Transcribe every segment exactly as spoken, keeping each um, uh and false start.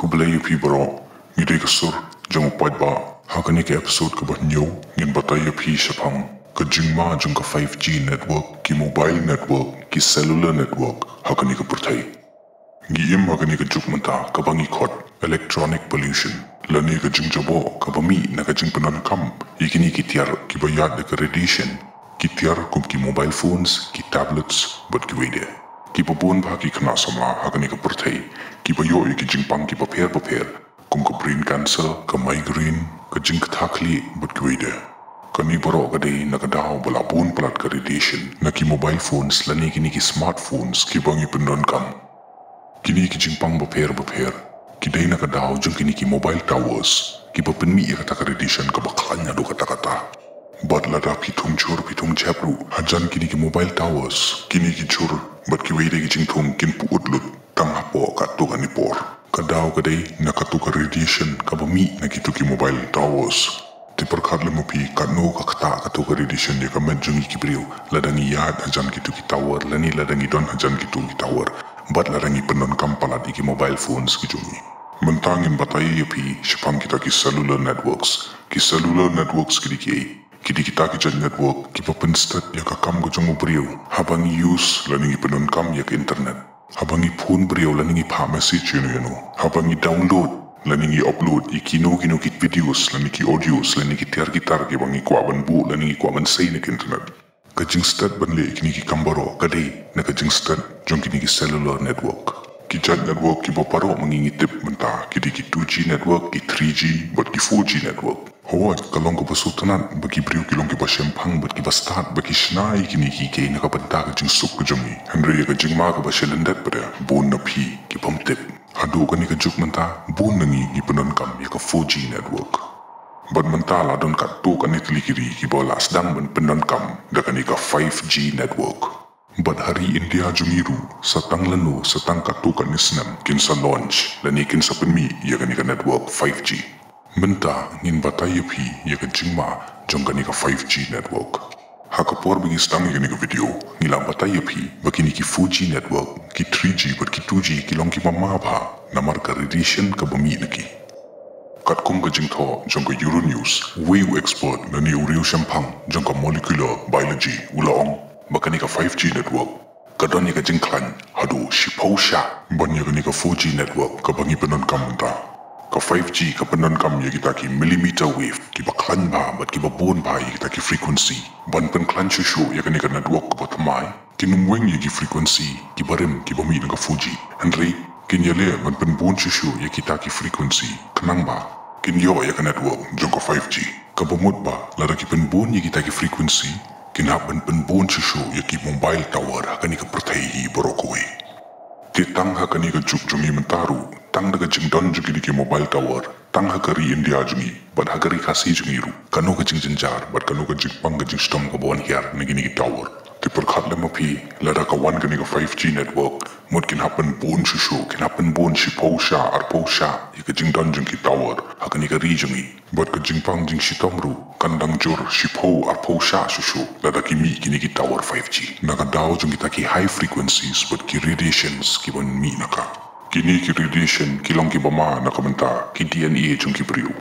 Khublei ïa phi baroh, ngi dei ka sur jong u paidbah. Ha kane ka episode kaba hynñiew ngin batai ïa phi shaphang ka jingma jong ka five G network, ki mobile network, ki cellular network ha kane ka pyrthei. Ngi im ha kane ka juk mynta kaba ngi khot electronic pollution, lane ka jingjaboh kaba mih na ka jingpyndonkam ïa kine ki tiar kiba ïaid da ka radiation, ki tiar kum ki mobile phones, ki tablets bad kiwei de. Kiba bun bha ki khynnah samla ha kane ka pyrthei kiba ïoh ïa ki jingpang kiba pher bapher, kum ka brain cancer, ka migraine, ka jingktah khlieh bad kiwei de. Kane baroh ka dei na ka daw ba la bun palat ka radiation na ki mobile phones lane kine ki smartphones kiba ngi pyndonkam. Kine ki jingpang bapher bapher ki dei na ka daw jong kine ki mobile towers kiba pynmih ïa kata ka radiation kaba khlaiñ haduh katta katta. Bad lada phi thung jhur phi thung jhep ruh hajan kine ki mobile towers, kine ki jhur bad kiwei de ki jingthung kin pyut lut tang hapoh katto katne por. Ka daw ka dei na kato ka radiation kaba mih na kito ki mobile towers. Te pyrkhat lem ma phi, katno ka ktah kato ka radiation ïa ka met jong ngi ki briew lada ngi ïaid hajan kito ki tower lane lada ngi don hajan kito ki tower, bad lada ngi pyndonkam palat ïa ki mobile phones ki jong ngi. Mynta ngin batai ïa phi shaphang kita ki cellular networks. Ki cellular networks ki dei kiei? Ki dei kita ki jait network kiba pynsted ïa ka kam ka jong u briew haba ngi use lane ngi pyndonkam ïa ka internet. Haba ngi phone briew lane ngi phah message ïano ïano, haba ngi download lane ngi upload ïa kino kino ki videos lane ki audios lane ki tiar ki tar kiba ngi kwah ban buh lane ngi kwah ban sei na ka internet. Ka jingsted ban leh ïa kine ki kam baroh ka dei na ka jingsted jong kine ki cellular network. Ki jait network kiba baroh ma ngi ngi tip mynta ki dei ki two G network, ki three G bad ki four G network. Hooid, ka long kaba sngewtynnat ba ki briew ki long kiba shemphang bad kiba stad ba ki shna ïa kine kiei kiei na ka bynta ka jingsuk ka jong ngi. Hynrei ïa ka jingma kaba sha lyndet pat de, bun na phi ki bym tip. Haduh kane ka juk mynta bun na ngi ngi pyndonkam ïa ka four G network. Bad mynta la don katto katne tylli ki ri kiba la sdang ban pyndonkam da kane ka five G network. Bad ha ri India jong ngi ruh, sa tang lano, sa tang katto katne snem kin sa launch lane kin sa pynmih ïa kane ka network five G. Mynta ngin batai ïa phi ïa ka jingma jong kane ka five G network. Ha ka por ba ngi sdang ïa kane ka video, ngi la batai ïa phi ba kine ki four G network, ki three G bad ki two G ki long kiba ma bha namar ka radiation kaba mih na ki. Katkum ka jingthoh jong ka Euronews, uwei u expert lane u riewshemphang jong ka molecular biology u la ong ba kane ka five G network ka don ïa ka jingkhlaiñ haduh shiphew shah ban ïa kane ka four G network kaba ngi pyndonkam mynta. Ka five G ka pyndonkam ïa kita ki millimeter wave kiba khlaiñ bha bad kiba bun bha ïa kita ki frequency. Ban pynkhlaiñ shuh shuh ïa kane ka network kaba thymmai, kin ym weng ïa ki frequency kiba rim kiba mih na ka four G. Hynrei kin ïaleh ban pynbun shuh shuh ïa kita ki frequency khnang ba kin ïoh ïa ka network jong ka five G. Kaba mut ba lada ki pynbun ïa kita ki frequency, kin hap ban pynbun shuh shuh ïa ki mobile tower ha kane ka pyrthei hi baroh kawei. Te tang ha kane ka juk jong ngi mynta ruh, tang da ka jingdon jong kine ki mobile tower, tang ha ka ri India jong ngi bad ha ka ri Khasi jong ngi ruh, kano ka jingjynjar bad kano ka jingpang ka jingshitom kaba wan hiar na kine ki tower. Te pyrkhat lem ma phi, lada ka wan kane ka five G network, mut kin hap pynbun shuh shuh, kin hap pynbun shiphew shah, arphew shah ïa ka jingdon jong ki tower ha kane ka ri jong ngi. Bad ka jingpang jingshitom ruh kan dang jur shiphew arphew shah shuh shuh lada ki mih kine ki tower five G. Na ka daw jong kita ki high frequencies bad ki radiations kiban mih na ka. Kine ki radiation ki long kiba ma na ka bynta ki D N A jong ki briew.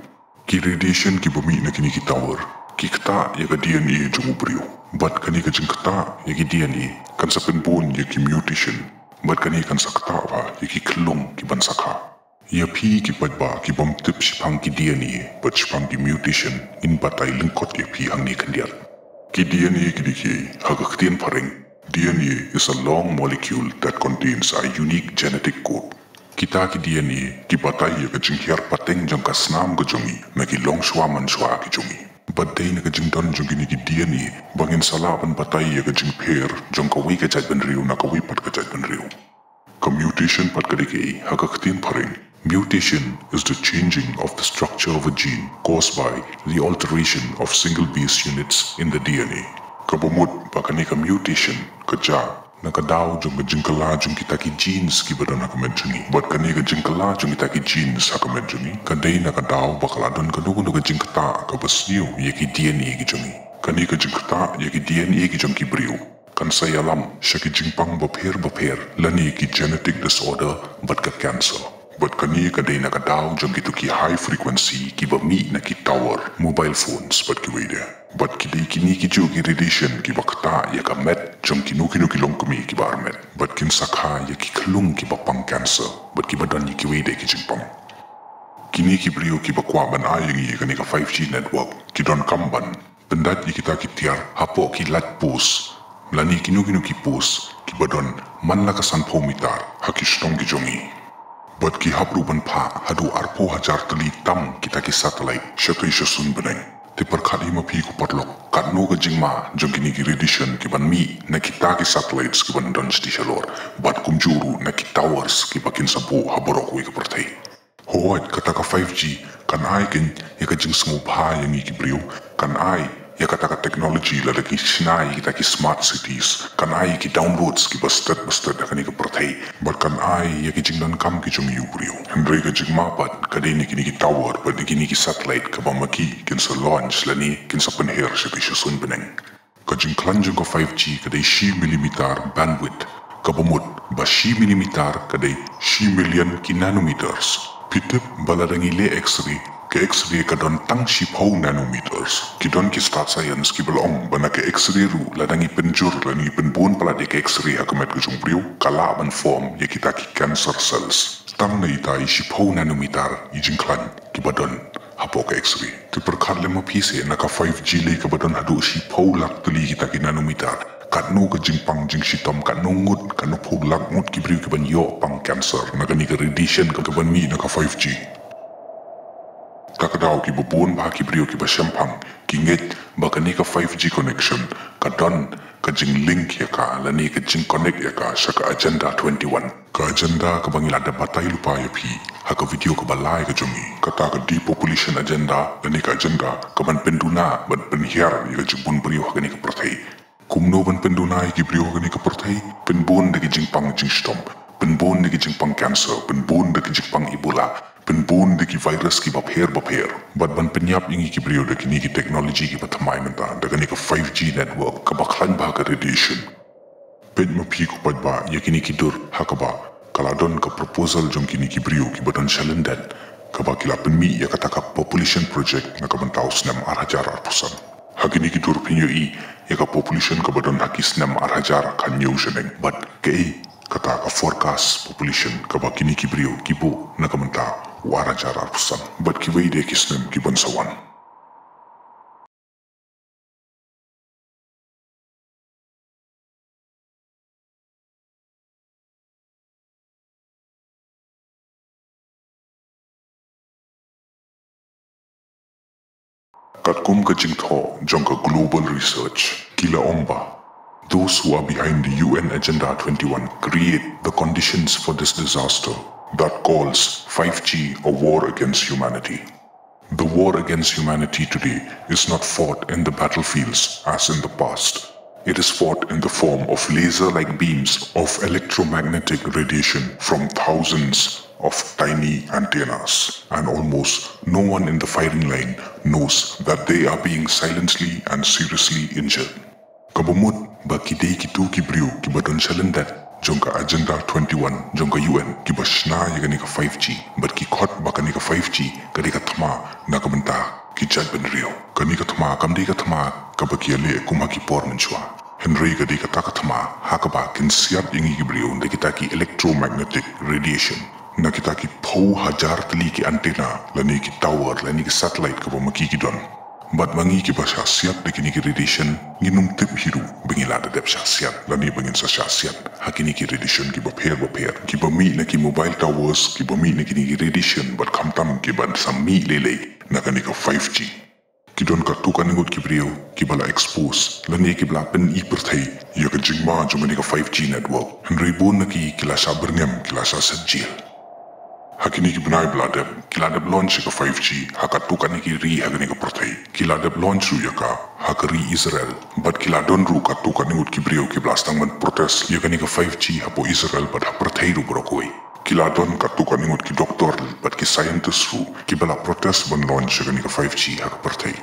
Ki radiation kiba mih na kine ki tower ki ktah ïa ka D N A jong u briew. Bad kane ka jingktah ïa ki D N A kan sa pynbun ïa ki mutation. Bad kane kan sa ktah bha ïa ki khyllung kiban sa kha. Ïa phi ki paidbah ki bym tip shaphang ki D N A bad shaphang ki mutation, ngin batai lyngkot ïa phi hangne khyndiat. Ki D N A ki dei kiei? Ha ka ktien phareng, D N A is a long molecule that contains a unique genetic code. Kita ki D N A ki batai ïa ka jinghiar pateng jong ka snam ka jong ngi na ki longshuwa manshuwa ki jong ngi. Bad dei na ka jingdon jong kine ki D N A ba ngin sa lah ban batai ïa ka jingpher jong kawei ka jaitbynriew na kawei pat ka jaitbynriew. Ka mutation pat ka dei kaei? Ha ka ktien phareng, mutation is the changing of the structure of a gene caused by the alteration of single base units in the D N A. Kaba mut ba kane ka mutation ka jia na ka daw jong ka jingkylla jong kita ki genes kiba don ha ka met jong ngi. Bad kane ka jingkylla jong kita ki genes ha ka met jong ngi ka dei na ka daw ba ka la don kano kano ka jingktah kaba sniew ïa ki D N A ki jong ngi. Kane ka jingktah ïa ki D N A ki jong ki briew kan sa ïalam sha ki jingpang bapher bapher lane ki genetic disorder bad ka cancer. Bad kane ka dei na ka daw jong kito ki high frequency kiba mih na ki tower, mobile phones bad kiwei de. Bad ki dei kine ki juh ki radiation kiba ktah ïa ka met jong kino kino ki longkmie kiba armet. Bad kin sa kha ïa ki khlung kiba pang cancer bad kiba don ïa kiwei de ki jingpang. Kine ki briew kiba kwah ban ai ïa ngi ïa kane ka five G network, ki donkam ban pyndait ïa kita ki tiar hapoh ki light post lane kino kino ki post kiba don man la ka sanphew mitar ha ki shnong ki jong ngi. Bad ki hap ruh ban phah haduh arphew hajar tylli tam kita ki satellite shatei shasun bneng. Te pyrkhat hi ma phi ko paralok, katno ka jingma jong kine ki radiation kiban mih na kita ki satellites kiban don shatei shalor, bad kumjuh ruh na ki towers kiba kin sa buh ha baroh kawei ka pyrthei. Hooid, kata ka five G kan ai keiñ ïa ka jingsngewbha ïa ngi ki briew, kan ai ïa kata ka technology lada ki shna ïa kita ki smart cities, kan ai ïa ki downloads kiba stet ba stet ha kane ka pyrthei, bad kan ai ïa ki jingdonkam ki jong ngi u briew. Hynrei ka jingma pat ka dei na kine ki tower bad na kine ki satellite kaba ma ki kin sa launch lane kin sa pynher shatei shasun bneng. Ka jingkhlaiñ jong ka five G ka dei shi millimeter bandwidth, kaba mut ba shi millimeter ka dei shi million ki nanometers. Phi tip ba lada ngi leh X-ray, ka X-ray ka don tang shiphew nanometers. Ki don ki stad science kiba la ong ba na ka X-ray ruh lada ngi pynjur lane ngi pynbun palat ïa ka X-ray ha ka met ka jong u briew, ka lah ban form ïa kita ki cancer cells. Tang na ita i shiphew nanometer i jingkhlaiñ kiba don hapoh ka X-ray. Te pyrkhat lem ma phi seh, na ka five G lei kaba don haduh shiphew lak tylli kita ki nanometer, katno ka jingpang jingshitom, katno ngut, katno phew lak ngut ki briew kiban ïoh pang cancer na kane ka radiation kaban mih na ka five G. Ta ka daw kiba bun bha ki briew kiba shemphang ki ngeit ba kane ka five G connection ka don ka jinglink ïa ka lane ka jingconnect ïa ka sha ka Agenda twenty-one. Ka agenda kaba ngi la dep batai lypa ïa phi ha ka video kaba lai ka jong ngi, kata ka depopulation agenda lane ka agenda kaban pynduna ban pynhiar ïa ka jingbun briew ha kane ka pyrthei. Kumno ban pynduna ïa ki briew ha kane ka pyrthei? Pynbun da ki jingpang jingshitom, pynbun da ki jingpang cancer, pynbun da ki jingpang Ebola, pynbun da ki virus kiba pher ba pher, bad ban pynïap ïa ngi ki briew da kine ki technology kiba thymmai mynta, da kane ka five G network kaba khlaiñ bha ka radiation. Peit ma phi ko paidbah ïa kine ki dur ha kaba ka la don ka proposal jong kine ki briew kiba don shalyndet, kaba ki la pynmih ïa kata ka population project na ka bynta u snem ar hajar arphew san. Ha kine ki dur phin ïohi ïa ka population kaba don ha ki snem ar hajar khathynñiew shaneng, bad kaei kata ka forecast population kaba kine ki briew ki buh na ka bynta u ar hajar arphew san bad kiwei de ki snem kiban sa wan. Katkum ka jingthoh jong ka global research, ki la ong ba those who are behind the U N Agenda twenty-one create the conditions for this disaster that calls five G a war against humanity. The war against humanity today is not fought in the battlefields as in the past. It is fought in the form of laser like beams of electromagnetic radiation from thousands of tiny antennas, and almost no one in the firing line knows that they are being silently and seriously injured. Kaba mut ba ki dei kito ki briew kiba don shalyndet jong ka Agenda twenty-one jong ka U N kiba shna ïa kane ka five G, bad ki khot ba kane ka five G ka dei ka thma na ka bynta ki jaitbynriew. Kane ka thma kam dei ka thma kaba ki ïaleh kum ha ki por mynshuwa, hynrei ka dei kata ka thma ha kaba kin siat ïa ngi ki briew da kita ki electromagnetic radiation na kita ki phew hajar tylli ki antenna lane ki tower lane ki satellite kaba ma ki ki don. Bad ma ngi kiba shah siat da kine ki radiation, ngin ym tip hi ruh ba ngi la da dep shah siat lane ba ngin sa shah siat ha kine ki radiation kiba pher ba pher, kiba mih na ki mobile towers, kiba mih na kine ki radiation, bad khamtam kiba sa mih lei lei na kane ka five G. Ki don katto katne ngut ki briew kiba la expose lane kiba la pyni pyrthei ïa ka jingma jong kane ka five G network. Hynrei bun na ki ki la shah byrngem, ki la shah set jail. Ha kine ki bnai ba la dep, ki la dep launch ïa ka five G ha katto katne ki ri ha kane ka pyrthei. Ki la dep launch ruh ïa ka ha ka ri Israel. Bad ki la don ruh katto katne ngut ki briew kiba la sdang ban protest ïa kane ka five G hapoh Israel bad ha pyrthei ruh baroh kawei. Ki la don katto katne ngut ki doktor bad ki scientist ruh kiba la protest ban launch ïa kane ka five G ha ka pyrthei.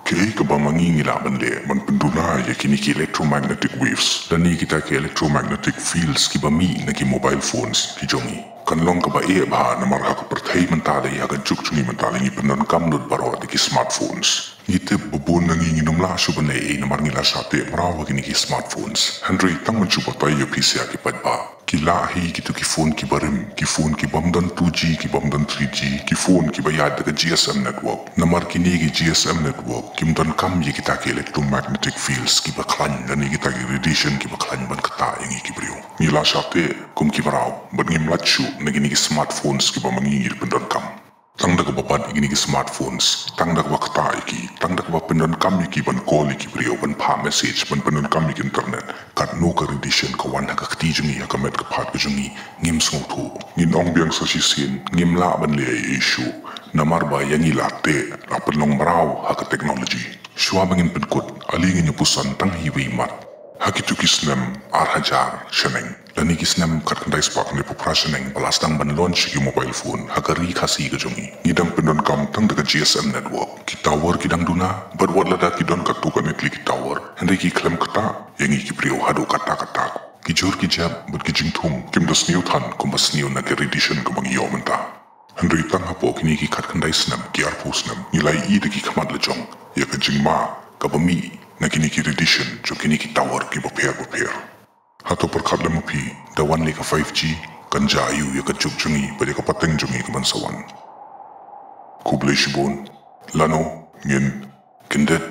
Kaei kaba ma ngi ngi lah ban leh ban pynduna ïa kine ki electromagnetic waves lane kita ki electromagnetic fields kiba mih na ki mobile phones ki jong ngi? Kan long kaba eh bha namar ha ka pyrthei mynta lei, ha ka juk jong ngi mynta lei, ngi pyndonkam lut baroh da ki smartphones. Ngi tip ba bun na ngi ngin ym lah shuh ban leh ei namar ngi la shah teh mraw ha kine ki smartphones. Hynrei tang ban shu batai ïa phi sha ki paidbah, ki lah hi kito ki phone kiba rim, ki phone ki bym don two G, ki bym don three G, ki phone kiba ïaid da ka G S M network. Namar kine ki G S M network kim donkam ïa kita ki electromagnetic fields kiba khlaiñ lane kita ki radiation kiba khlaiñ ban ktah ïa ngi ki briew. Ngi la shah teh kum ki mraw bad ngim lait shuh na kine ki smartphones kiba ma ngi ngi pyndonkam. Tang da kaba bat ïa kine ki smartphones, tang da kaba ktah ïa ki, tang da kaba pyndonkam ïa ki ban call ïa ki briew, ban phah message, ban pyndonkam ïa ki internet, katno ka radiation ka wan ha ka kti jong ngi, ha ka met ka phad ka jong ngi, ngim sngewthuh. Ngin ong biang sa shisien, ngim lah ban leh ei ei shuh. Namar ba ïa ngi la teh, la pynlong mraw ha ka technology. Shuwa ba ngin pynkut, ale ngin ïa puson tang hi wei mat. Ha kito ki snem ar hajar shaneng lane ki snem khatkhyndai spah khyndaiphew phra shaneng ba la sdang ban launch ïa ki mobile phone ha ka ri Khasi ka jong ngi, ngi dang pyndonkam tang da ka G S M network. Ki tower ki dang duna, bad wat lada ki don katto katne tylli ki tower, hynrei ki khlem ktah ïa ngi ki briew haduh katta katta. Ki jhur ki jep bad ki jingthung kim da sniew than kumba sniew na ka radiation kaba ngi ïoh mynta. Hynrei tang hapoh kine ki khatkhyndai snem, ki arphew snem, ngi la ïohi da ki khmat la jong ïa ka jingma kaba mih na kine ki radiation jong kine ki tower kiba pher ba pher. Hato pyrkhat lem ma phi, da wan leh ka five G, kan jia aïu ïa ka juk jong ngi bad ïa ka pateng jong ngi kaban sa wan? Khublei shibun. Lano ngin kyndit